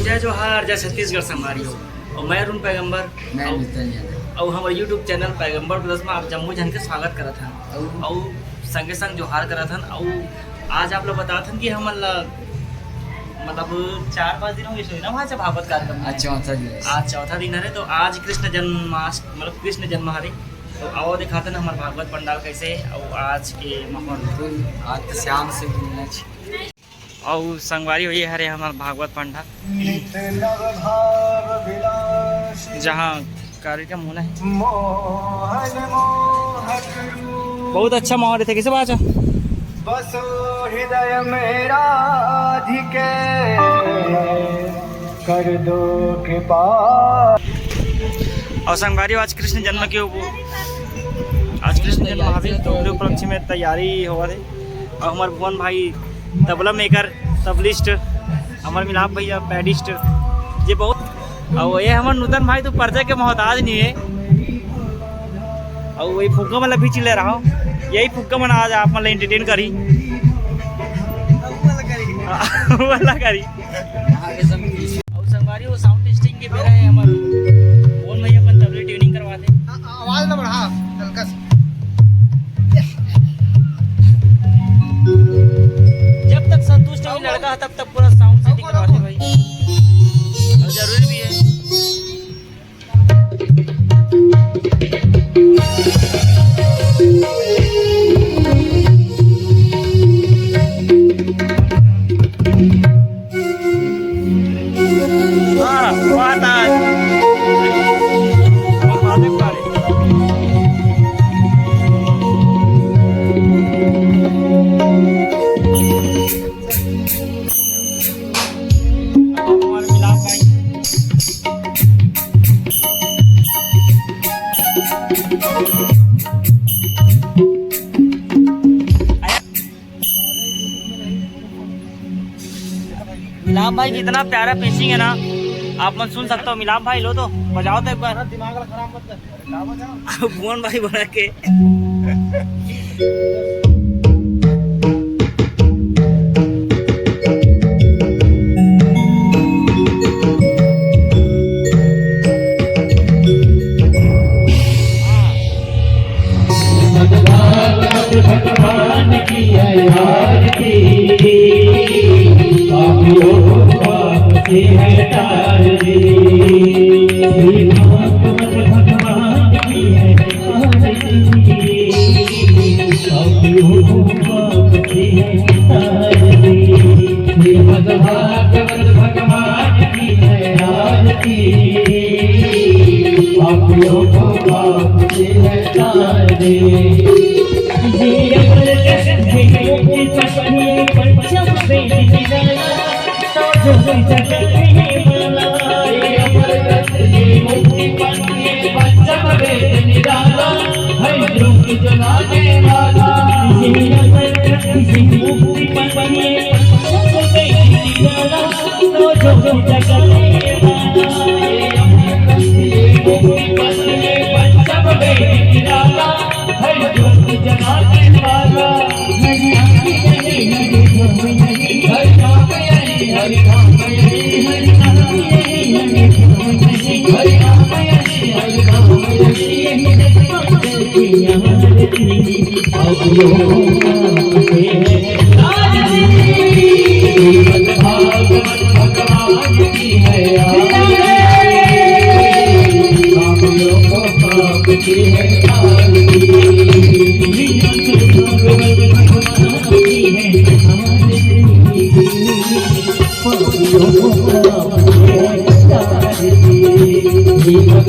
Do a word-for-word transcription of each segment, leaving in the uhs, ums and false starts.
जय जोहार, जय छत्तीसगढ़ संगवारी हो। अउ मैं अरुण पैगंबर, मैं अउ, मितन यादव। अउ हमर YouTube चैनल पैगंबर प्लस में आप जम्मो झन के स्वागत करत हन। अउ अउ संगे संग जोहार करत हन। अउ आज आप लोग बतात हन कि हमन ला, मतलब, चार पाँच दिन हो गए ना वहाँ से भागवत कार्यक्रम में। आज चौथा दिन है। आज चौथा दिन हरे, तो आज कृष्ण जन्माष्ट-, मतलब, कृष्ण जन्म हरे। तो आओ दिखाते ना हमार भागवत पंडाल कैसे है और आज के माहौल। बिल्कुल, आज तो श्याम से मिलना चाहिए। अउ संगवारी हो, ये हरे हमार भागवत पंडा, जहाँ कार्यक्रम होना है। बहुत अच्छा माहौल रहता है। कैसे बात है? बसो हृदय में राधिके, कर दो कृपा। अउ संगवारी हो, आज कृष्ण जन्म के उप-, आज कृष्ण जन्म महावीर, तो ओकरे उपलक्ष्य में तैयारी होवत हे। अउ हमर भुवन भाई तबला मेकर, तबलिस्ट, हमर मिलाप भैया पैडिस्ट, जे बहुत, अउ ये हमर नूतन भाई तो पर्चा के मोहताज नहीं है। अउ वही फुग्गा मन ला भी चिल्ला रहा हूँ, यही फुग्गा मन आज आप मन ला एंटरटेन करी। वाला करी। अउ संगवारी हो, साउंड टेस्टिंग के बेरा है हमर। कौन भैया अपन तबले ट्यूनिंग करवाते? हाँ, आवाज ना बढ़ा, हल्का सा। जब तक संतुष्ट होई लड़का, तब तक पूरा साउंड सेटिंग करवाते भाई। और जरूरी भी है। हाँ, बात आज। मिलाप भाई, कितना प्यारा फिनिशिंग है ना, आप मन सुन सकते हो। मिलाप भाई, लो तो बजाओ तो एक बार। दिमाग खराब मत कर। भुवन भाई बना के। भगवान की है आरती, पापियों को पाप से हटा दे। श्री भगवान की है आरती, पापियों को पाप से हटा दे। श्रीमद् भागवत भगवान की है आरती, पापियों को पाप से हटा दे। ये अमर कथा, ये मुक्ति पथ में पंचम वेद निराला, तो जो भी जगत में वाला। ये अमर कथा, ये मुक्ति पथ में पंचम वेद निराला, है योग जगाने वाला। ये अमर कथा, ये मुक्ति पथ में पंचम वेद निराला, तो जो भी जगत में वाला। ये अमर कथा, ये मुक्ति पथ में पंचम वेद निराला, है योग जगाने वाला।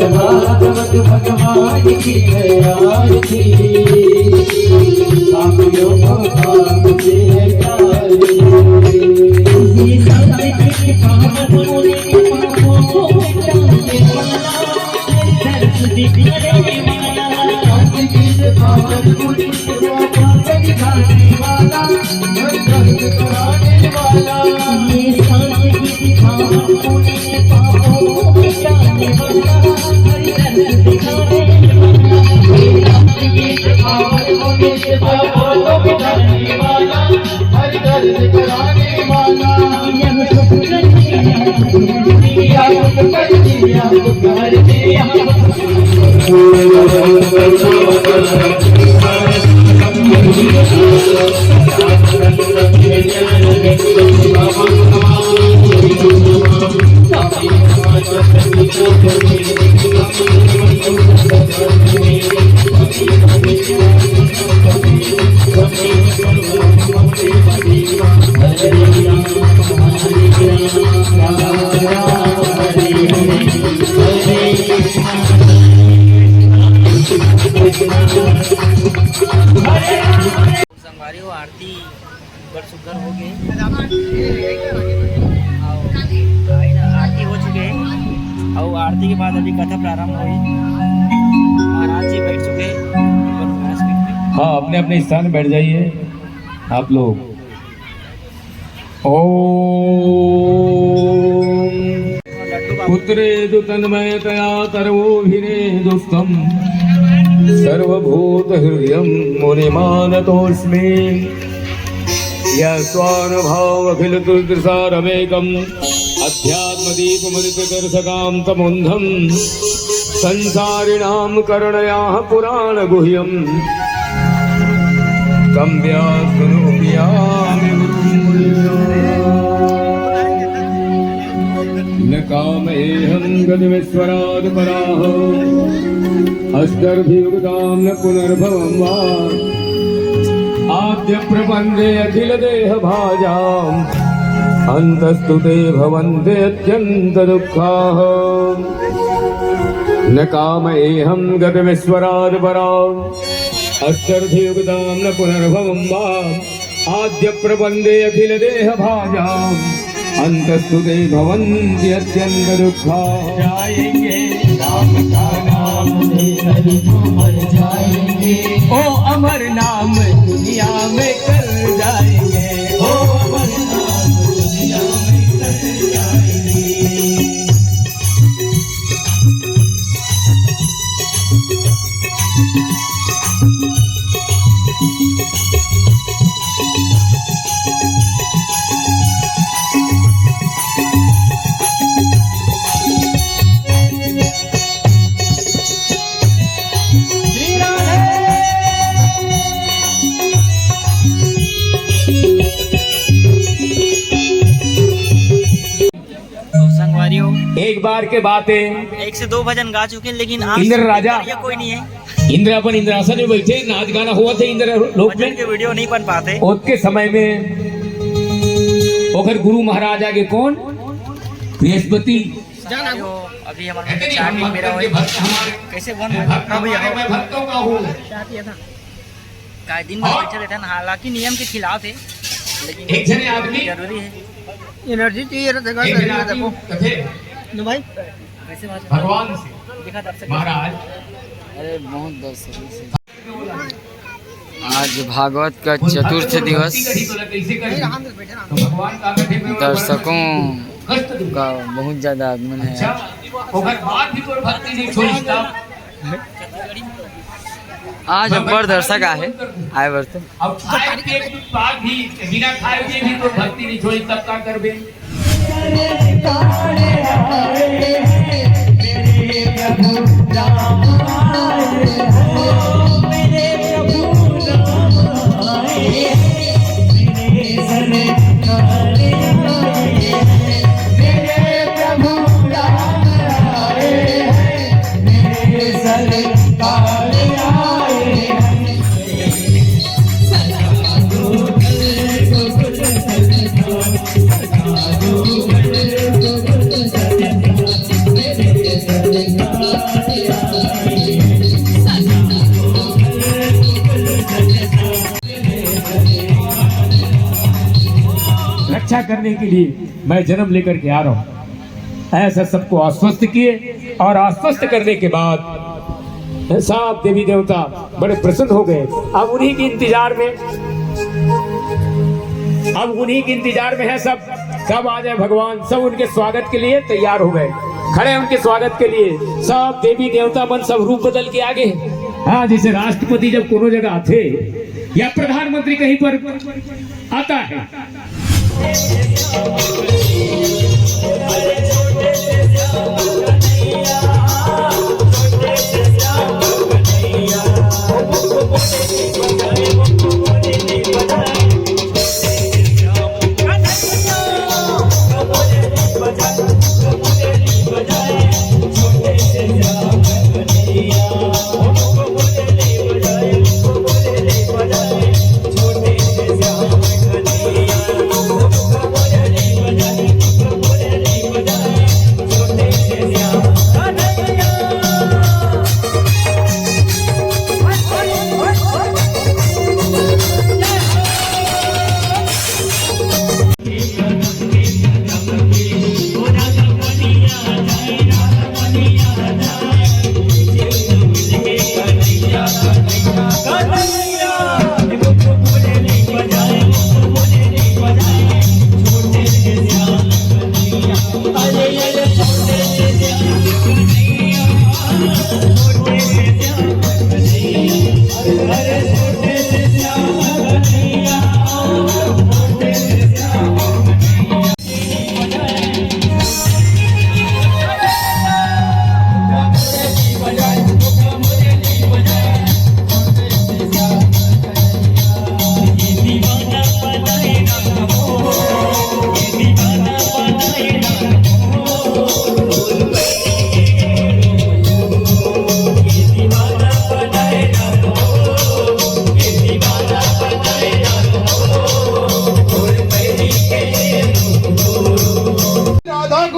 भागवत भगवान की है आरती, पापियों को पाप से हटा दे। ये सब के पावन होने के पापों को मिटाने वाला, दर्द दिखाने वाला। संगवारी हो, आरती बड़ सुग्घर हो गे। आरती हो चुके हे, अउ आरती के बाद अभी कथा प्रारंभ होही। महाराज जी बैठ चुके हे। हाँ, अपने अपने स्थान बैठ जाइए आप लोग। ॐ पुत्रेदु तन्मयतया सर्वोभिनेदुस्तं सर्वभूतहृदयं मुनिमानतोऽस्मि। यः स्वानुभावमखिलतुल्यसारमेकं अध्यात्मदीपमदितदर्शकां तमोऽन्धं संसारिणां करणयाः पुराणगुह्यं तं व्यासं नतोऽपि यामि गुरुं। न कामयेऽहं गतविस्वरात् पराः अष्टर्भियुगतां न पुनर्भवं वा। आद्यप्रपञ्चे अखिलदेहभाजाम् अन्तस्तु ते भवन्त्यत्यन्तदुःखाः। न कामयेऽहं गतविस्वरात् पराम् अष्टर्भियुगतां न पुनर्भवं वा। आद्यप्रपञ्चे अखिलदेहभाजाम् अन्तस्तु ते भवन्त्यत्यन्तदुःखाः। जाएंगे राम का नाम लेकर तो मर जाएंगे। ओ अमर नाम दुनिया में कर जाएंगे। ओ अमर नाम दुनिया में कर जाएंगे। तो संगवारी हो, एक बार के बात है, एक से दो भजन गा चुके हैं, लेकिन आज इंद्र राजा, कोई नहीं है। इंद्र अपन इंद्रासन में बैठे, नाच गाना हुआ थे इंद्र लोक भजन में। के वीडियो नहीं बन पाते। ओतके समय में ओकर गुरु महाराज आगे कौन? बृहस्पति। जो अभी हमारे इतने चार हम दिन भक्त मेरा के हुए। भक्त हमारे कैसे बन भक्त अभी हमारे, आओ। मैं भक्तों का हूँ। चाय पिया था। काय दिन भर और बैठे रहते हैं ना, हालांकि नियम के खिलाफ है, लेकिन एक जने आदमी जरूरी है। एनर्जी चाहिए रहता है, एक जने शरीर में आदमी देखो। कथे लो भाई। कैसे बात है? भगवान से दिखा दर्शक। महाराज। अरे बहुत दर्शक से। आज भागवत का चतुर्थ दिवस। तो भगवान का कथे में दर्शकों कष्ट दूंगा। का बहुत ज्यादा आगमन है। अच्छा, ओकर बाद भी तोर भक्ति नहीं छोड़ी तब। आज अब्बड़ दर्शक आहे, आए बर तो। अब खाए पिए के बाद भी, बिना खाए पिए भी तोर भक्ति नहीं छोड़ी, तब का करबे? रक्षा करने के लिए मैं जन्म लेकर के आ रहा हूँ। ऐसा सबको आश्वस्त किए और आश्वस्त करने के बाद सब देवी देवता बड़े प्रसन्न हो गए। अब उन्हीं के इंतजार में, अब उन्हीं के इंतजार में है सब, कब आ जाए भगवान। सब उनके स्वागत के लिए तैयार हो गए, खड़े हैं उनके स्वागत के लिए। सब देवी देवता मन सब रूप बदल के आ गए। हाँ, जैसे राष्ट्रपति जब कोनो जगह आथे या प्रधानमंत्री कहीं पर आता है,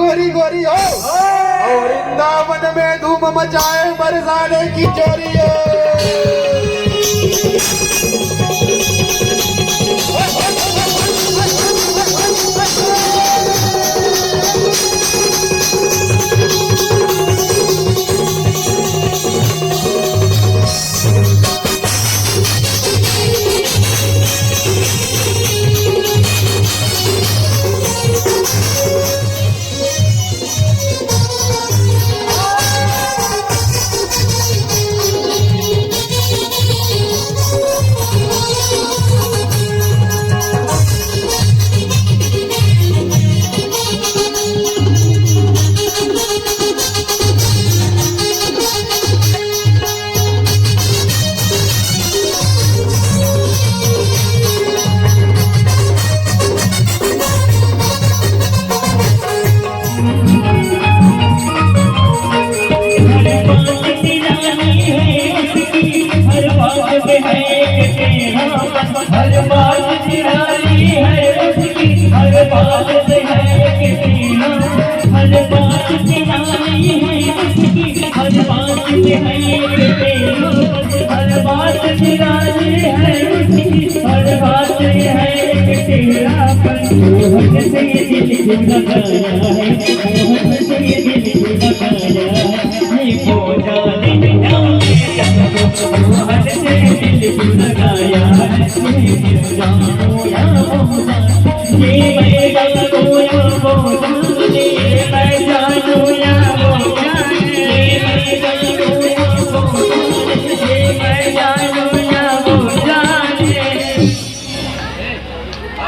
गोरी गोरी हो, और वृंदावन में धूम मचाए बरसाने की चोरी हो।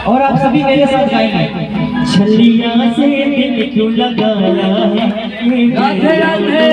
और आप सभी मेरे साथ गाएंगे। छलिया से दिल क्यों लगाया है? राधे राधे।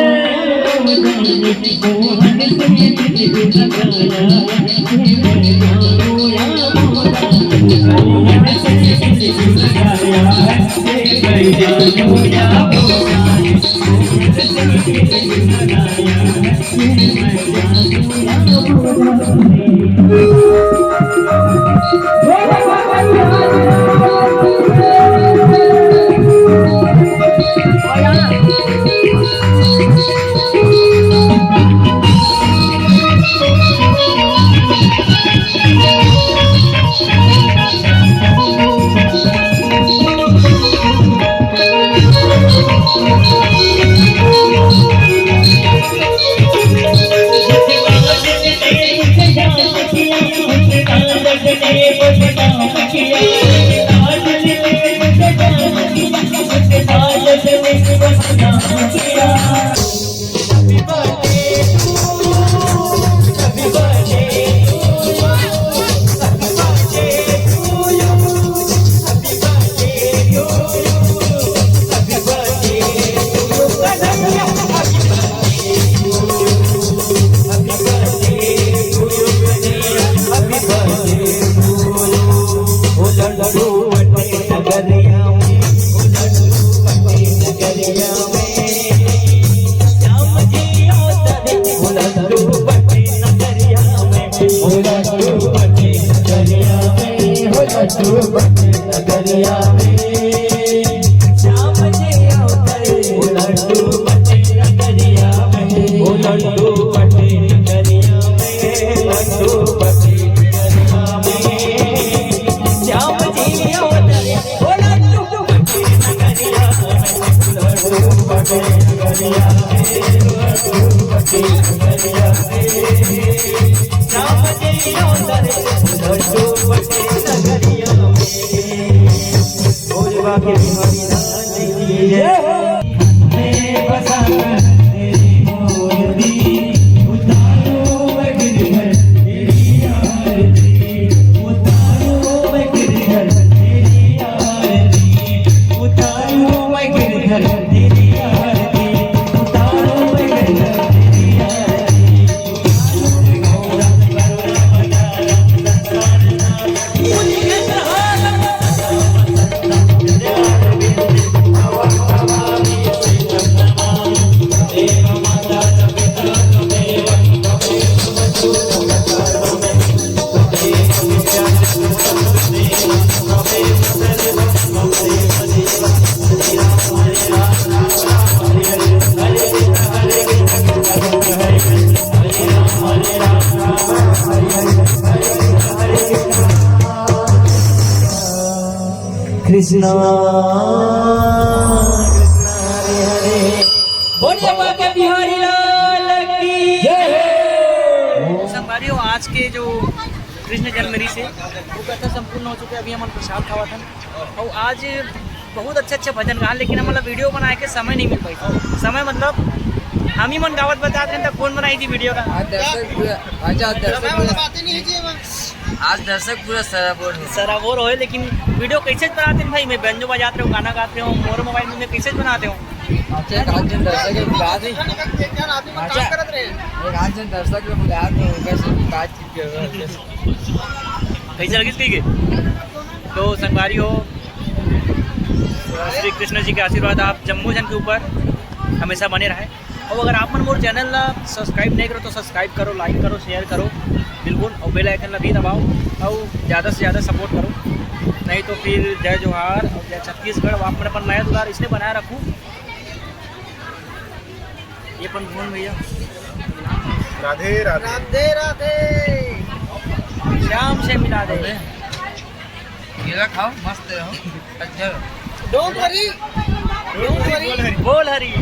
बोलिए बांके बिहारी लाल की जय। संगवारी हो, आज के जो कृष्ण जन्म ऋषि हे, वो कथा संपूर्ण हो चुके हे। अभी हमन प्रसाद खावत हन और आज बहुत अच्छे अच्छे भजन गा, लेकिन हमन ला वीडियो बनाए के समय नहीं मिल पाई। समय मतलब हम ही मन गावत बतात रहे, तो कौन बनाई थी वीडियो का? आज दर्शक पूरा, अच्छा, आज दर्शक पूरा, आज दर्शक पूरा सराबोर हो। सराबोर होए, लेकिन वीडियो कैसे बनाते हैं भाई? मैं बेंजो बजाते रहूँ, गाना गाते रहूँ, मोर मोबाइल में कैसे बनाते हो? अच्छा, एक आध जन दर्शक के बुला दे। अच्छा, एक आध जन दर्शक के बुला दे, उनका से बातचीत कर। कैसे लगिस कही के? तो संगवारी हो, श्री कृष्ण जी के आशीर्वाद आप जम्मो जन के ऊपर हमेशा बने रहे। और अगर आप मन मोर चैनल ला सब्सक्राइब नहीं करो तो सब्सक्राइब करो, लाइक करो, शेयर करो बिल्कुल, और बेल आइकन ला भी दबाओ और ज़्यादा से ज़्यादा सपोर्ट करो। नहीं तो फिर जय जोहार और जय छत्तीसगढ़। और आप मन अपन मया दुलार इसने बनाए रखू। ये अपन भुवन भैया राधे राधे। राधे राधे। श्याम से मिला दे। ये खाओ, मस्त रहो। अच्छा। Don't worry। Don't worry। बोल हरी।